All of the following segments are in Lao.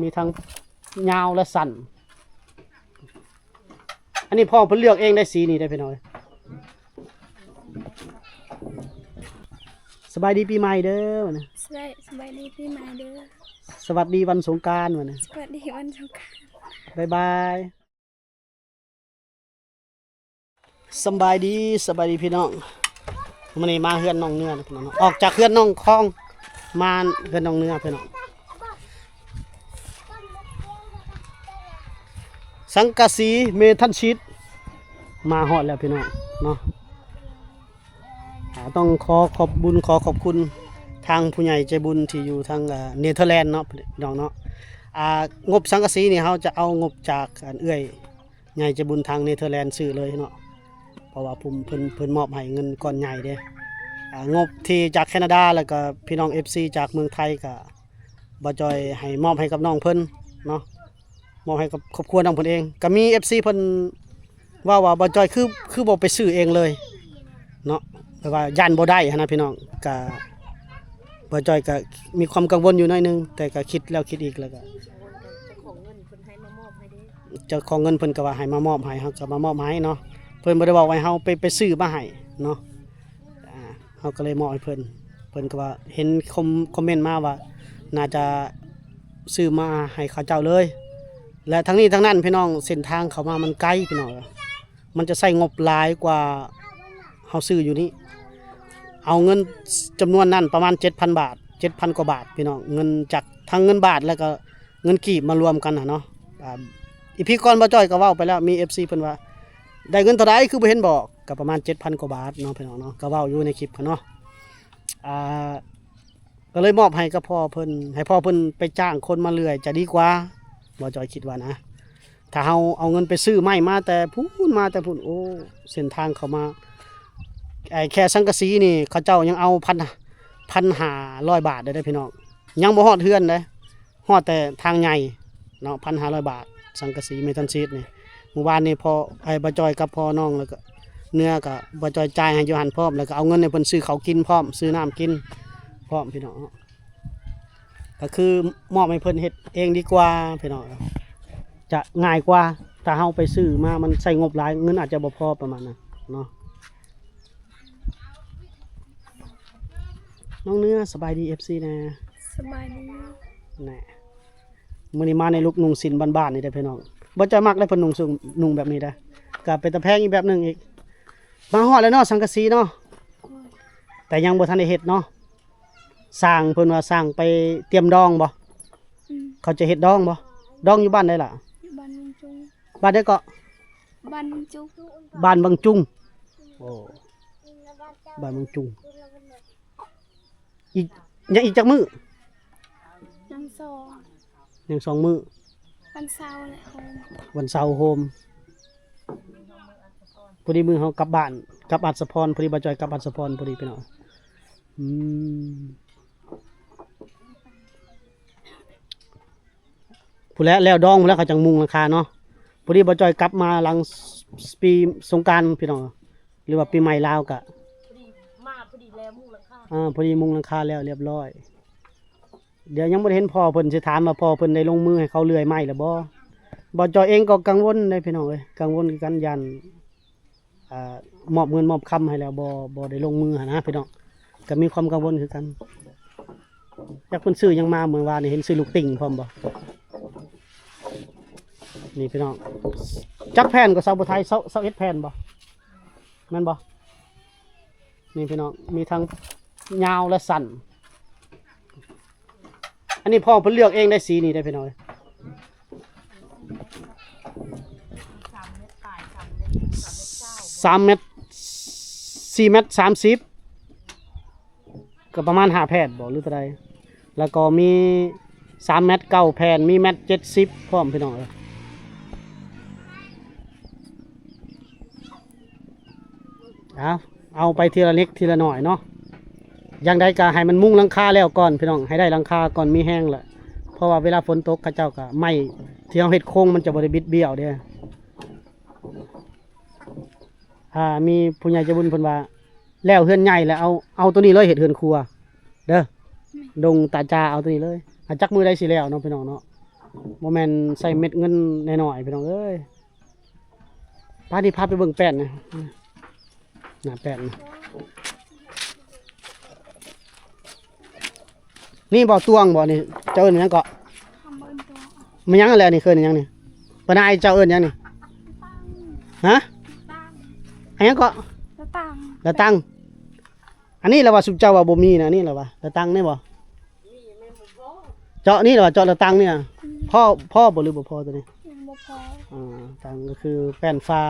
ມີທັງຍາວ ແລະ ສັ້ນ. ອັນນີ້ພໍ່ເພິ່ນເລືອກເອງໄດ້ ສີນີ້ໄດ້ພີ່ນ້ອງ. ສະບາຍດີປີໃໝ່ເດີ ສະບາຍ ສະບາຍດີປີໃໝ່ເດີ. ສະຫວັດດີວັນສົງການ ສະຫວັດດີວັນສົງການ. ບາຍບາຍ. ສຳບາຍດີ ສະບາຍດີພີ່ນ້ອງ. ມື້ນີ້ມາເຮືອນນ້ອງເນືອ ພີ່ນ້ອງເນາະ. ອອກຈາກເຮືອນນ້ອງຄອງ ມາເຮືອນນ້ອງເນືອ ພີ່ນ້ອງ. ສັງກະສີເມທັນຊີດ ມາຮອດແລ້ວພີ່ນ້ອງເນາະ. ອ່າ ຕ້ອງຂໍຂອບບຸນ ຂໍຂອບຄຸນທາງຜູ້ໃຫຍ່ໃຈບຸນທີ່ຢູ່ທາງ ເອີ ເນເທີແລນເນາະ ພີ່ນ້ອງເນາະ. ອ່າ ງົບສັງກະສີນີ້ ເຮົາຈະເອົາງົບຈາກ ອັນ ເອື້ອຍໃຫຍ່ໃຈບຸນທາງເນເທີແລນຊື້ເລີຍເນາະ ເພາະວ່າເພິ່ນ ເພິ່ນ ເພິ່ນມອບໃຫ້ເງິນກ້ອນໃຫຍ່ເດ້. ອ່າ ງົບທີ່ຈາກແຄນາດາ ແລ້ວກໍພີ່ນ້ອງເອັຟຊີຈາກເມືອງໄທ ກໍບ່າວຈ່ອຍໃຫ້ມອບໃຫ້ກັບນ້ອງເພິ່ນເນາະ. ມອບໃຫ້ກັບຄອບຄົວນ້ອງເພິ່ນເອງ. ກໍມີເອັຟຊີເພິ່ນເວົ້າວ່າ ບ່າວຈ່ອຍຄື ຄືບໍ່ໄປຊື້ເອງເລີຍເນາະ ແບບວ່າຢ້ານບໍ່ໄດ້ຫັ້ນນະພີ່ນ້ອງ. ກະ ບ່າວຈ່ອຍກະມີຄວາມກັງວົນຢູ່ໜ້ອຍໜຶ່ງ ແຕ່ກະຄິດແລ້ວຄິດອີກ ແລ້ວກະ ເຈົ້າຂອງເງິນເພິ່ນກໍວ່າໃຫ້ມາມອບໃຫ້ ເຮົາກໍມາມອບໃຫ້ເນາະ. ເພິ່ນບໍ່ໄດ້ເວົ້າໃຫ້ເຮົາໄປ ໄປຊື້ມາໃຫ້ເນາະ. ອ່າ ເຮົາກໍເລີຍມອບໃຫ້ເພິ່ນ. ເພິ່ນກໍວ່າເຫັນຄອມ ຄອມເມັນມາວ່າ ໜ້າຈະຊື້ມາໃຫ້ເຂົາເຈົ້າເລີຍ. ແລະ ທັງນີ້ທັງນັ້ນພີ່ນ້ອງ ເສັ້ນທາງເຂົ້າມາມັນໄກພີ່ນ້ອງ. ມັນຈະໃຊ້ງົບຫຼາຍກວ່າເຮົາຊື້ຢູ່ນີ້. ເອົາເງິນຈຳນວນນັ້ນປະມານເຈັດພັນບາດ ເຈັດພັນກວ່າບາດພີ່ນ້ອງ. ເງິນຈາກທັງເງິນບາດ ແລ້ວກໍເງິນກີບມາລວມກັນຫັ້ນເນາະ. ອ່າ ອີພີກ່ອນບ່າວຈ້ອຍກໍເວົ້າໄປແລ້ວ ມີເອັຟຊີເພິ່ນວ່າ ໄດ້ເງິນເທົ່າໃດຄືບໍ່ເຫັນບອກ ກໍປະມານເຈັດພັນກວ່າບາດເນາະ ພີ່ນ້ອງເນາະ. ກໍເວົ້າຢູ່ໃນຄລິບຫັ້ນເນາະ. ອ່າ ກໍເລີຍມອບໃຫ້ກັບພໍ່ເພິ່ນ ໃຫ້ພໍ່ເພິ່ນໄປຈ້າງຄົນມາເລື່ອຍຈະດີກວ່າ ບ່າວຈ້ອຍຄິດວ່ານະ. ຖ້າເຮົາເອົາເງິນໄປຊື້ໄມ້ມາແຕ່ພຸ້ນ ມາແຕ່ພຸ້ນ ໂອ້ ເສັ້ນທາງເຂົ້າມາ ໄອ້ແຄ່ສັງກະສີນີ້ ເຂົາເຈົ້າຍັງເອົາພັນ ພັນຫ້າຮ້ອຍບາດເດ້ ພີ່ນ້ອງ. ຍັງບໍ່ຮອດເຮືອນເດ້ ຮອດແຕ່ທາງໃຫຍ່ເນາະ ພັນຫ້າຮ້ອຍບາດ ສັງກະສີເມທັນຊີດນີ້. ມື້ວານນີ້ພໍ່ ໄອ້ບ່າວຈ້ອຍກັບພໍ່ນ້ອງ ແລ້ວກໍເນືອ ກໍບ່າວຈ້ອຍຈ່າຍໃຫ້ຢູ່ຫັ້ນພ້ອມ ແລ້ວກໍເອົາເງິນໃຫ້ເພິ່ນຊື້ເຂົ້າກິນພ້ອມ ຊື້ນ້ຳກິນພ້ອມ ພີ່ນ້ອງເນາະ. ກໍຄືມອບໃຫ້ເພິ່ນເຮັດເອງດີກວ່າ ພີ່ນ້ອງ ຈະງ່າຍກວ່າ. ຖ້າເຮົາໄປຊື້ມາ ມັນໃຊ້ງົບຫຼາຍ ເງິນອາດຈະບໍ່ພໍປະມານນັ້ນເນາະ. ນ້ອງເນືອ ສະບາຍດີເອັຟຊີແດ່. ສະບາຍດີ. ແນ່ ມື້ນີ້ມາໃນລຸກນຸ່ງສິ້ນບ້ານໆນີ້ເດ້ພີ່ນ້ອງ. ບໍ່ຈະມັກເດ້ເພິ່ນນຸ່ງຊຸ່ງ ນຸ່ງແບບນີ້ເດ້. ກໍເປັນຕາແພງອີກແບບໜຶ່ງອີກ. ມາຮອດແລ້ວເນາະ ສັງກະສີເນາະ ແຕ່ຍັງບໍ່ທັນໄດ້ເຮັດເນາະ. ຊ່າງເພິ່ນວ່າຊ່າງໄປຕຽມດອງບໍ່? ອືມ ເຂົາຈະເຮັດດອງບໍ່? ດອງຢູ່ບ້ານໃດລະ? ຢູ່ບ້ານວັງຈຸງ. ບ້ານໃດເກາະ? ບ້ານວັງຈຸງ. ບ້ານວັງຈຸງ. ໂອ້ ບ້ານວັງຈຸງ. ອີກ ຍັງອີກຈັກມື້? ຍັງສອງ ຍັງສອງມື້. ວັນເສົາແຫຼະໂຮມ ວັນເສົາໂຮມ. ພໍດີມື້ເຮົາກັບບ້ານ ກັບອັດສະພອນ ພໍດີບ່າວຈ້ອຍກັບອັດສະພອນພໍດີ ພີ່ນ້ອງ. ອືມ ພຸ້ນແຫຼະ ແລ້ວດອງພຸ້ນແຫຼະ ເຂົາຈັ່ງມຸງຫຼັງຄາເນາະ. ພໍດີບ່າວຈ້ອຍກັບມາຫຼັງ ສ- ປີສົງການ ພີ່ນ້ອງ ຫຼືວ່າປີໃໝ່ລາວກະ ພໍດີມາພໍດີແລ້ວມຸງຫຼັງຄາ. ອ່າ ພໍດີມຸງຫຼັງຄາແລ້ວລຽບຮ້ອຍ. ດຽວຍັງບໍ່ໄດ້ເຫັນພໍ່ເພິ່ນ ຊິຖາມວ່າພໍ່ເພິ່ນໄດ້ລົງມືໃຫ້ເຂົາເລື່ອຍໄມ້ແລ້ວບໍ່? ບ່າວຈ້ອຍເອງກໍກັງວົນເດ້ ພີ່ນ້ອງເອີຍ ກັງວົນຄືກັນ ຢ້ານ ອ່າ ມອບເງິນມອບຄຳໃຫ້ແລ້ວ ບໍ່ ບໍ່ໄດ້ລົງມືຫັ້ນນະ ພີ່ນ້ອງ. ກໍມີຄວາມກັງວົນຄືກັນ. ຈັກເພິ່ນຊື້ຫຍັງມາ ມື້ວານນີ້ເຫັນຊື້ລູກຕິ່ງພ້ອມບໍ່? ນີ້ ພີ່ນ້ອງ ຈັກແຜ່ນກໍ ຊາວຜູ້ໄທ ຊາວ ຊາວເອັດແຜ່ນບໍ່? ແມ່ນບໍ່? ນີ້ ພີ່ນ້ອງ ມີທັງຍາວ ແລະ ສັ້ນ. ອັນນີ້ພໍ່ເພິ່ນເລືອກເອງໄດ້ ສີນີ້ໄດ້ ພີ່ນ້ອງເອີຍ. ສາມແມັດ ສີ່ແມັດສາມສິບ ກໍປະມານຫ້າແຜ່ນບໍ່ ຫຼືເທົ່າໃດ? ແລ້ວກໍມີສາມແມັດເກົ້າແຜ່ນ ມີແມັດເຈັດສິບພ້ອມ ພີ່ນ້ອງເອີຍ. ເອົາ ເອົາໄປທີລະເລັກທີລະໜ້ອຍເນາະ. ຢ່າງໃດກໍໃຫ້ມັນມຸງຫຼັງຄາແລ້ວກ່ອນ ພີ່ນ້ອງ ໃຫ້ໄດ້ຫຼັງຄາກ່ອນ ມີແຮງລະ ເພາະວ່າເວລາຝົນຕົກ ເຂົາເຈົ້າກໍ ໄມ້ທີ່ເຮົາເຮັດໂຄງ ມັນຈະບໍ່ໄດ້ບິດບ້ຽວເດ້. ອ່າ ມີຜູ້ໃຫຍ່ໃຈບຸນເພິ່ນວ່າ ແລ້ວເຮືອນໃຫຍ່ແລ້ວ ເອົາ ເອົາໂຕນີ້ເລີຍເຮັດເຮືອນຄົວເດີ ແມ່ນ ດົງຕາຈາ ເອົາໂຕນີ້ເລີຍ. ອ່າ ຈັກມື້ໃດຊິແລ້ວເນາະ ພີ່ນ້ອງເນາະ. ບໍ່ແມ່ນໃສ່ເມັດເງິນນ້ອຍໆ ພີ່ນ້ອງເອີຍ. ພາ ນີ້ພາໄປເບິ່ງແປ້ນນະ ໜ້າແປ້ນນະ. ນີ້ບໍ່ ຕວງບໍ່ນີ້ ເຈົ້າເອີ້ນຫຍັງເກາະ? ແມ່ນຫຍັງແຫຼະນີ້ ເອີ້ນຫຍັງນີ້? ປານາຍເຈົ້າເອີ້ນຫຍັງນີ້? ຮະ? ຫຍັງເກາະ? ລະຕັງ ລະຕັງ. ອັນນີ້ລະວ່າ ຊຸມເຈົ້າວ່າບໍ່ມີນະ ອັນນີ້ລະວ່າ ລະຕັງນີ້ບໍ່? ເຈາະນີ້ລະວ່າ ເຈາະລະຕັງນີ້ນະ. ພໍ ພໍບໍ່ ຫຼືບໍ່ພໍໂຕນີ້? ຍັງບໍ່ພໍ. ອ່າ ຕັງກໍຄືແປ້ນຝາ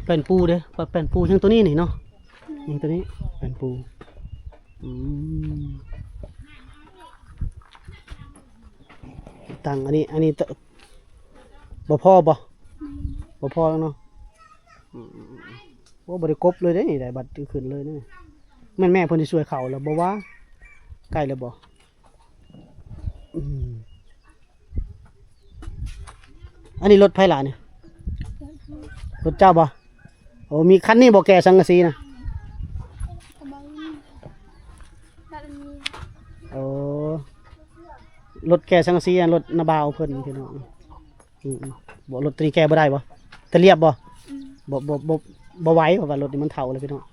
ແປ້ນປູເດ້ ແປ້ນປູ ຍັງໂຕນີ້ນີ້ເນາະ. ອືມ ຍັງໂຕນີ້ ແປ້ນປູ. ອືມ ຕັງ ອັນນີ້ ອັນນີ້ ບໍ່ພໍບໍ່? ອືມ ບໍ່ພໍແລ້ວເນາະ. ອືມ ໂອ້ ບໍ່ໄດ້ກົບເລີຍເດ້ນີ້ ໄດ້ບັດຂຶ້ນເລີຍນີ້. ແມ່ນແມ່ເພິ່ນຊິຊ່ວຍເຂົ້າແລ້ວບໍ່ວະ? ໃກ້ແລ້ວບໍ່? ອືມ ອັນນີ້ລົດໃຜລະນີ້? ລົດເຈົ້າບໍ່? ໂອ້ ມີຄັນນີ້ບໍ່ແກ່ສັງກະສີນະ? ໂອ້ ລົດແກ່ສັງກະສີ ລົດນ້າບ່າວເພິ່ນ ພີ່ນ້ອງ. ອືມ ອືມ ບໍ່ ລົດໂຕນີ້ແກ່ບໍ່ໄດ້ບໍ່? ຕະລຽບບໍ່? ອືມ ບໍ່ ບໍ່ ບໍ່ ບໍ່ໄຫວ ເພາະວ່າລົດນີ້ມັນເຖົ້າແລ້ວ ພີ່ນ້ອງ.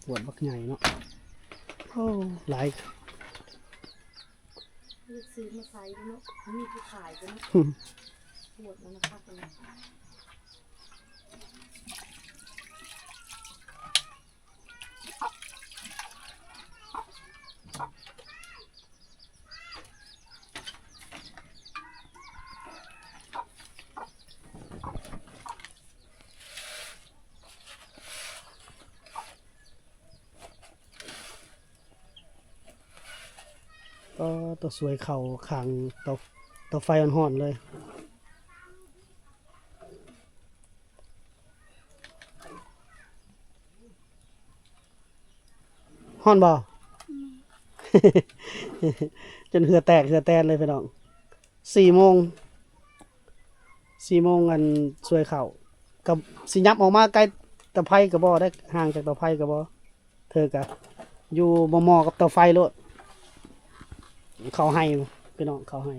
ຂວດບັກໃຫຍ່ເນາະ. ໂອ້ ຫຼາຍ. ຊື້ມາໃສ່ເນາະ ມີຜູ້ຂາຍເນາະ. ຂວດນັ້ນນະຄັກເລີຍ. ກໍ ໂຕ ສວຍເຂົ້າຂ້າງເຕົາ ເຕົາໄຟຮ້ອນໆເລີຍ. ຮ້ອນບໍ່? ອືມ ຈົນເຫື່ອແຕກເຫື່ອແຕນເລີຍ ພີ່ນ້ອງ. ສີ່ໂມງ ສີ່ໂມງ ອັນ ສວຍເຂົ້າ ກໍຊິຫຍັບອອກມາໃກ້ເຕົາໄຟກໍບໍ່ໄດ້ ຫ່າງຈາກເຕົາໄຟກໍບໍ່. ເທີກະຢູ່ໝໍ່ໆກັບເຕົາໄຟໂລດ. ເຂົ້າໄຮ່ ພີ່ນ້ອງ ເຂົ້າໄຮ່.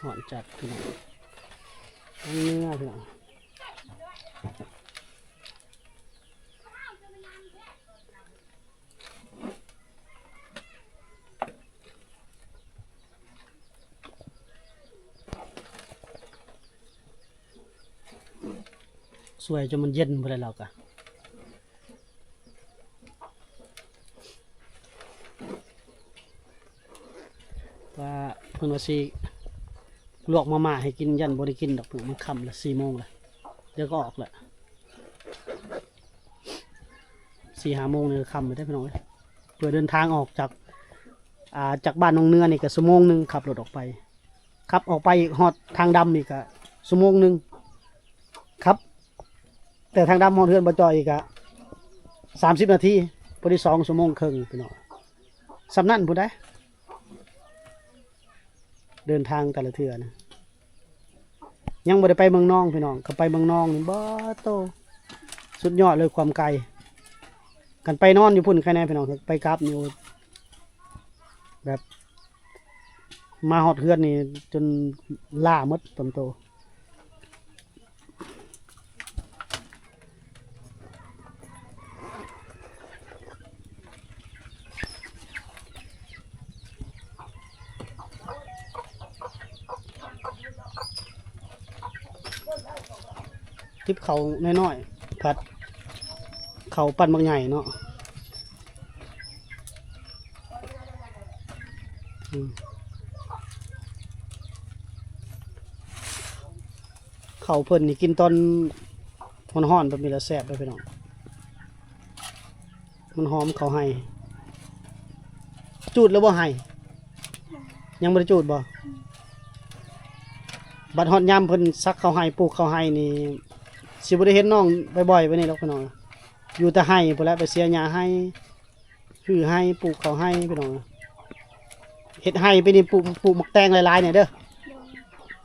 ຮ້ອນຈັດ ພີ່ນ້ອງ ທັງເນື້ອ ພີ່ນ້ອງ. ສວຍຈົນມັນເຢັນພຸ້ນແຫຼະລາວກະ ວ່າເພິ່ນວ່າຊິລວກມາມ່າໃຫ້ກິນ ຢ້ານບໍ່ໄດ້ກິນດອກ ເພິ່ນ ມັນຄ່ຳລະ ສີ່ໂມງລະ ດຽວກໍອອກລະ. ສີ່ຫ້າໂມງນີ້ຄ່ຳແລ້ວເດ້ ພີ່ນ້ອງເອີຍ. ເພື່ອເດີນທາງອອກຈາກ ອ່າ ຈາກບ້ານໜອງເໜືອນີ້ກໍຊົ່ວໂມງໜຶ່ງ ຂັບລົດອອກໄປ. ຂັບອອກໄປອີກຮອດທາງດຳອີກກະຊົ່ວໂມງໜຶ່ງ. ຂັບແຕ່ທາງດຳຮອດເຮືອນບໍ່ຈ່ອຍອີກກະສາມສິບນາທີ. ພໍດີສອງຊົ່ວໂມງເຄິ່ງ ພີ່ນ້ອງ. ສ່ຳນັ້ນພຸ້ນໃດ໋ ເດີນທາງແຕ່ລະເທື່ອນະ. ຍັງບໍ່ໄດ້ໄປເມືອງນອງ ພີ່ນ້ອງ. ຄັນໄປເມືອງນອງນີ້ ບາດໂຕ ສຸດຍອດເລີຍຄວາມໄກ. ຄັນໄປນອນຢູ່ພຸ້ນໄຄແນ່ ພີ່ນ້ອງ. ໄປກັບນີ້ ໂອ້ ແບບ ມາຮອດເຮືອນນີ້ຈົນລ້າໝົດຕົນໂຕ. ຕິບເຂົ້ານ້ອຍໆ ຜັດເຂົ້າປັ້ນບັກໃຫຍ່ເນາະ. ອືມ ເຂົ້າເພິ່ນນີ້ກິນຕອນຮ້ອນໆແບບນີ້ລະແຊບເດີພີ່ນ້ອງ. ມັນຫອມເຂົ້າໄຮ່. ຈູດແລ້ວບໍ່ໄຮ່? ຍັງບໍ່ໄດ້ຈູດບໍ່? ອືມ. ບັດຮອດຍາມເພິ່ນສັກເຂົ້າໄຮ່ ປູກເຂົ້າໄຮ່ນີ້ ຊິບໍ່ໄດ້ເຫັນນ້ອງບ່ອຍໆ ປານນີ້ດອກພີ່ນ້ອງ. ຢູ່ແຕ່ໄຮ່ພຸ້ນແຫຼະ ໄປເສຍຫຍ້າໄຮ່ ຄືໄຮ່ ປູກເຂົ້າໄຮ່ພີ່ນ້ອງ. ເຮັດໄຮ່ປີນີ້ ປູກ ປູກໝາກແຕງຫຼາຍໆ ແດ່ເດີ.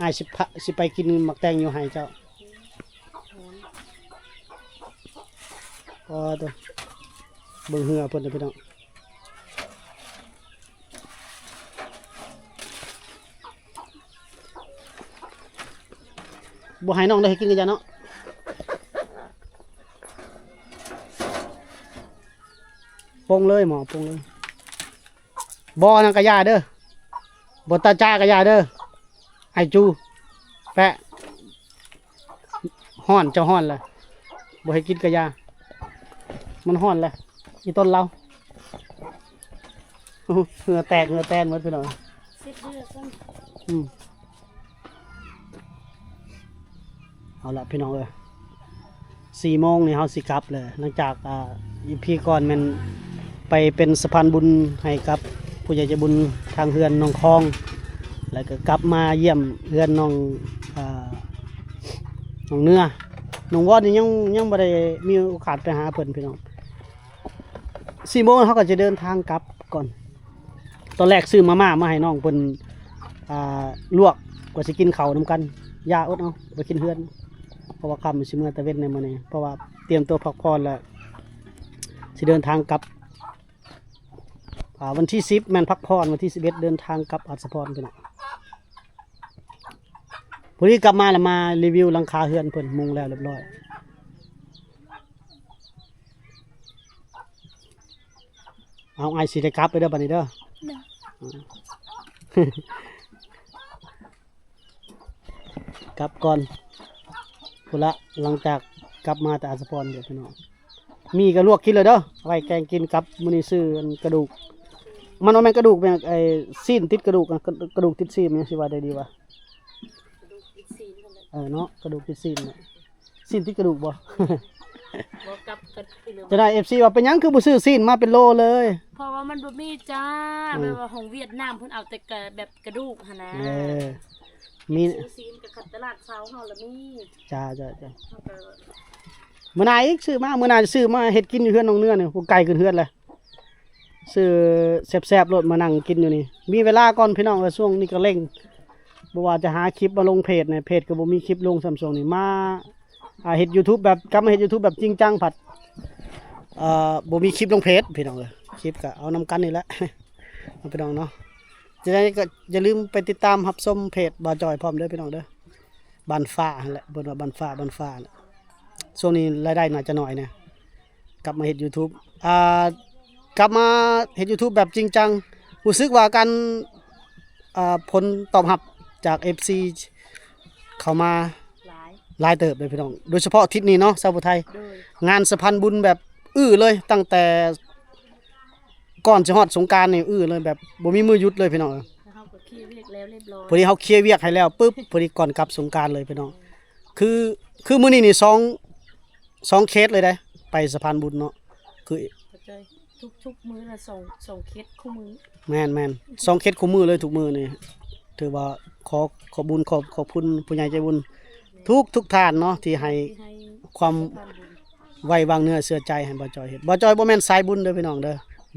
ອ້າຍຊິພາ ຊິໄປກິນໝາກແຕງຢູ່ໄຮ່ເຈົ້າ. ອໍ ໂຕ ເບິ່ງເຮືອເພິ່ນເດີພີ່ນ້ອງ. ບໍ່ໃຫ້ນ້ອງໄດ້ເຮັດກິນກະຢ່າເນາະ. ປົງເລີຍໝໍ ປົງເລີຍ. ບໍ່ນັ້ນກະຢ່າເດີ. ບໍ່ຕາຈ້າກະຢ່າເດີ. ໄອຈູ ແປະ. ຮ້ອນ ເຈົ້າຮ້ອນລະ ບໍ່ໃຫ້ກິນກະຢ່າ. ມັນຮ້ອນລະ ອີຕົ້ນລາວ. ເຫື່ອແຕກເຫື່ອແຕນໝົດພີ່ນ້ອງ. ເຊັດເຫຼືອກ່ອນ. ອືມ ເອົາລະພີ່ນ້ອງເອີຍ ສີ່ໂມງນີ້ເຮົາຊິກັບແລ້ວ. ຫຼັງຈາກ ອ່າ ອີພີກ່ອນແມ່ນໄປເປັນສະພານບຸນໃຫ້ກັບຜູ້ໃຫຍ່ໃຈບຸນທາງເຮືອນນ້ອງຄອງ ແລ້ວກໍກັບມາຢ້ຽມເຮືອນນ້ອງ ອ່າ ນ້ອງເໜືອ. ນ້ອງວອນນີ້ຍັງ ຍັງບໍ່ໄດ້ມີໂອກາດໄປຫາເພິ່ນພີ່ນ້ອງ. ສີ່ໂມງເຮົາກໍຈະເດີນທາງກັບກ່ອນ. ຕອນແລກຊື້ມາມ່າມາໃຫ້ນ້ອງເພິ່ນ ອ່າ ລວກ ວ່າຊິກິນເຂົ້ານຳກັນ. ຢ່າ ອົດເອົາ ໄປກິນເຮືອນ ເພາະວ່າຄ່ຳ ຊິເມືອແຕ່ເວັນໃນມື້ນີ້ ເພາະວ່າຕຽມຕົວພັກຜ່ອນແລ້ວ ຊິເດີນທາງກັບ. ອ່າ ວັນທີສິບແມ່ນພັກຜ່ອນ ວັນທີສິບເອັດເດີນທາງກັບອັດສະພອນພີ່ນ້ອງ. ພໍດີກັບມາແລ້ວມາຣີວິວຫຼັງຄາເຮືອນເພິ່ນ ມຸງແລ້ວລຽບຮ້ອຍ. ເອົາ ອ້າຍຊິໄດ້ກັບເດີບັດນີ້ເດີ. ເດີ ກັບກ່ອນພຸ້ນລະ. ຫຼັງຈາກກັບມາແຕ່ອັດສະພອນເດີພີ່ນ້ອງ. ໝີ່ກໍລວກກິນເລີຍເດີ ໄວ້ແກງກິນກັບ. ມື້ນີ້ຊື້ອັນກະດູກ ມັນບໍ່ແມ່ນກະດູກ ແມ່ນໄອ້ຊີ້ນຕິດກະດູກ ກະ ກະດູກຕິດຊີ້ນ ມັນຊິວ່າໄດ້ດີວະ? ກະດູກຕິດຊີ້ນນັ້ນແຫຼະ. ເອີເນາະ ກະດູກຕິດຊີ້ນນະ. ຊີ້ນຕິດກະດູກບໍ່? ບໍ່ກັບກັນພີ່ນ້ອງ. ຈະໄດ້ເອັຟຊີວ່າ ເປັນຫຍັງຄືບໍ່ຊື້ຊີ້ນມາເປັນໂລເລີຍ? ເພາະວ່າມັນບໍ່ມີຈ້າ. ອືມ ແບບວ່າຂອງຫວຽດນາມເພິ່ນເອົາແຕ່ກະ ແບບກະດູກຫັ້ນນະ. ເອີ ມີ ຊື້ຊີ້ນກະຄັນຕະຫຼາດເຊົ້າເຮົາລະມີ. ຈ້າ ຈ້າ ຈ້າ. ເຮົາກະ ມື້ໜ້າອີກຊື້ມາ ມື້ໜ້າຈະຊື້ມາເຮັດກິນຢູ່ເຮືອນນ້ອງເໜືອນີ້ ບໍ່ໄກຂຶ້ນເຮືອນແຫຼະ. ຊື້ແຊບໆໂລດ ມານັ່ງກິນຢູ່ນີ້. ມີເວລາກ່ອນພີ່ນ້ອງເອີຍ ຊ່ວງນີ້ກໍເລັ່ງ ບໍ່ວ່າຈະຫາຄລິບມາລົງເພຈນີ້ ເພຈກໍບໍ່ມີຄລິບລົງຊ້ຳຊ່ວງນີ້. ມາ ອ່າ ເຮັດຢູທູບແບບ ກັບມາເຮັດຢູທູບແບບຈິງຈັງພັດ ເອີ ບໍ່ມີຄລິບລົງເພຈພີ່ນ້ອງເອີຍ. ຄລິບກໍເອົານຳກັນນີ້ແຫຼະເນາະພີ່ນ້ອງເນາະ. ຈັ່ງໃດກໍຢ່າລືມໄປຕິດຕາມຮັບຊົມເພຈບ່າວຈ່ອຍພ້ອມເດີພີ່ນ້ອງເດີ. ບ້ານຟ້າຫັ້ນແຫຼະ ເພິ່ນວ່າບ້ານຟ້າ ບ້ານຟ້າແຫຼະ. ຊ່ວງນີ້ລາຍໄດ້ໜ້າຈະໜ້ອຍແດ່ ກັບມາເຮັດຢູທູບ ອ່າ ກັບມາເຮັດຢູທູບແບບຈິງຈັງ. ຮູ້ສຶກວ່າການ ອ່າ ຜົນຕອບຮັບຈາກເອັຟຊີເຂົ້າມາຫຼາຍ ຫຼາຍເຕີບເລີຍພີ່ນ້ອງ ໂດຍສະເພາະທິດນີ້ເນາະ ຊາວຜູ້ໄທ. ໂດຍ ງານສະພານບຸນແບບອື້ເລີຍ ຕັ້ງແຕ່ ກ່ອນຊິຮອດສົງການນີ້ ອື້ເລີຍ ແບບບໍ່ມີມື້ຢຸດເລີຍພີ່ນ້ອງເອີຍ. ແລ້ວເຮົາກໍເຄລຽວຽກແລ້ວລຽບຮ້ອຍ ພໍດີເຮົາເຄລຽວຽກໃຫ້ແລ້ວປຶບ ພໍດີກ່ອນກັບສົງການເລີຍພີ່ນ້ອງ. ຄື ຄືມື້ນີ້ນີ້ສອງ ສອງເຄສເລີຍເດ້ ໄປສະພານບຸນເນາະ. ຄື ເຂົ້າໃຈ ທຸກໆມື້ລະສອງ ສອງເຄສຄູ່ມື້. ແມ່ນໆ ສອງເຄສຄູ່ມື້ເລີຍ ທຸກມື້ນີ້. ຖືວ່າຂໍ ຂໍບຸນ ຂອບ ຂອບຄຸນຜູ້ໃຫຍ່ໃຈບຸນທຸກໆທ່ານເນາະ ທີ່ໃຫ້ ທີ່ໃຫ້ຄວາມ ສະພານບຸນ ໄວ້ວາງເນື້ອເຊື່ອໃຈໃຫ້ບ່າວຈ່ອຍເຮັດ. ບ່າວຈ່ອຍບໍ່ແມ່ນສາຍບຸນເດີພີ່ນ້ອງເດີ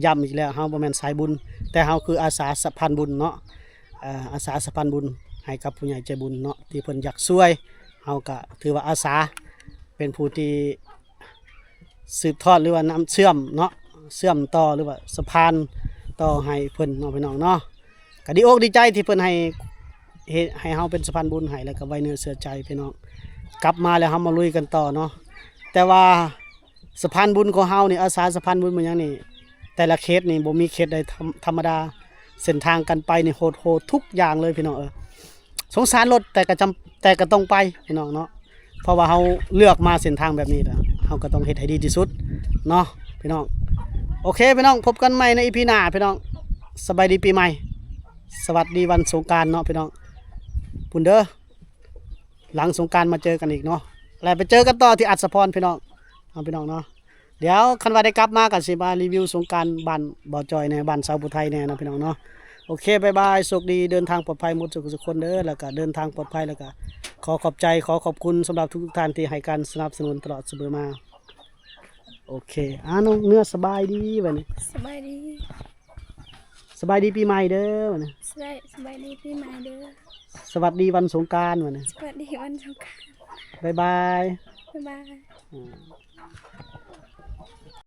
ຢ້ຳອີກແລ້ວ ເຮົາບໍ່ແມ່ນສາຍບຸນ ແຕ່ເຮົາຄືອາສາສະພານບຸນເນາະ. ເອີ ອາສາສະພານບຸນໃຫ້ກັບຜູ້ໃຫຍ່ໃຈບຸນເນາະ ທີ່ເພິ່ນຢາກຊ່ວຍ ເຮົາກະຖືວ່າອາສາ ເປັນຜູ້ທີ່ສືບທອດ ຫຼືວ່ານຳເຊື່ອມເນາະ ເຊື່ອມຕໍ່ ຫຼືວ່າສະພານຕໍ່ໃຫ້ເພິ່ນເນາະ ພີ່ນ້ອງເນາະ. ກະດີອົກດີໃຈທີ່ເພິ່ນໃຫ້ ເຮັດໃຫ້ເຮົາເປັນສະພານບຸນໃຫ້ ແລ້ວກະໄວ້ເນື້ອເຊື່ອໃຈພີ່ນ້ອງ. ກັບມາແລ້ວເຮົາມາລຸຍກັນຕໍ່ເນາະ. ແຕ່ວ່າສະພານບຸນຂອງເຮົານີ້ ອາສາສະພານບຸນແມ່ນຫຍັງນີ້ ແຕ່ລະເຂດນີ້ບໍ່ມີເຂດໃດທຳ ທຳມະດາ. ເສັ້ນທາງການໄປນີ້ໂຫດໆທຸກຢ່າງເລີຍພີ່ນ້ອງເອີຍ. ສົງສານລົດ ແຕ່ກະຈຳ ແຕ່ກະຕ້ອງໄປພີ່ນ້ອງເນາະ. ເພາະວ່າເຮົາເລືອກມາເສັ້ນທາງແບບນີ້ແລ້ວ ເຮົາກໍຕ້ອງເຮັດໃຫ້ດີທີ່ສຸດເນາະພີ່ນ້ອງ. ໂອເຄພີ່ນ້ອງ ພົບກັນໃໝ່ໃນອີພີໜ້າພີ່ນ້ອງ. ສະບາຍດີປີໃໝ່ ສະຫວັດດີວັນສົງການເນາະພີ່ນ້ອງ. ພຸ້ນເດີ ຫຼັງສົງການມາເຈີກັນອີກເນາະ ແລະໄປເຈີກັນຕໍ່ທີ່ອັດສະພອນພີ່ນ້ອງເນາະ ພີ່ນ້ອງເນາະ. ດຽວຄັນວ່າໄດ້ກັບມາກໍຊິມາຣີວິວສົງການບ້ານບ່າວຈ່ອຍແດ່ ບ້ານຊາວຜູ້ໄທແດ່ເນາະພີ່ນ້ອງເນາະ. ໂອເຄ ບາຍບາຍ ໂຊກດີ ເດີນທາງປອດໄພໝົດທຸກຄົນເດີ ແລ້ວກະເດີນທາງປອດໄພ ແລ້ວກະຂໍຂອບໃຈ ຂໍຂອບຄຸນສຳລັບທຸກໆທ່ານທີ່ໃຫ້ການສະໜັບສະໜູນຕະຫຼອດສະເໝີມາ. ໂອເຄ ອາ ນ້ອງເນື້ອ ສະບາຍດີບັດນີ້ ສະບາຍດີ ສະບາຍດີປີໃໝ່ເດີບັດນີ້ ສະບາຍ ສະບາຍດີປີໃໝ່ເດີ ສະຫວັດດີວັນສົງການບັດນີ້ ສະຫວັດດີວັນສົງການ ບາຍບາຍ ບາຍບາຍ ອືມ.